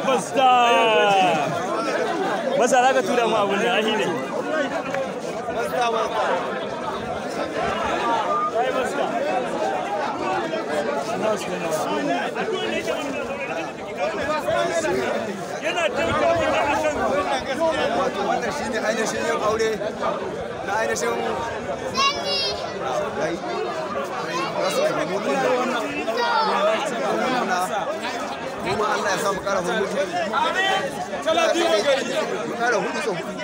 Basta! Basta za ka tura mu abun da ahi ne. Basta, basta. Ai basta. Yana taimakawa a kan Wato wannan shine ainihin yin aure na ainihin yayi. Rasu da mutum da wannan. Kuma Allah ya sa mu kara hudu. Mu kara hudu sau hudu.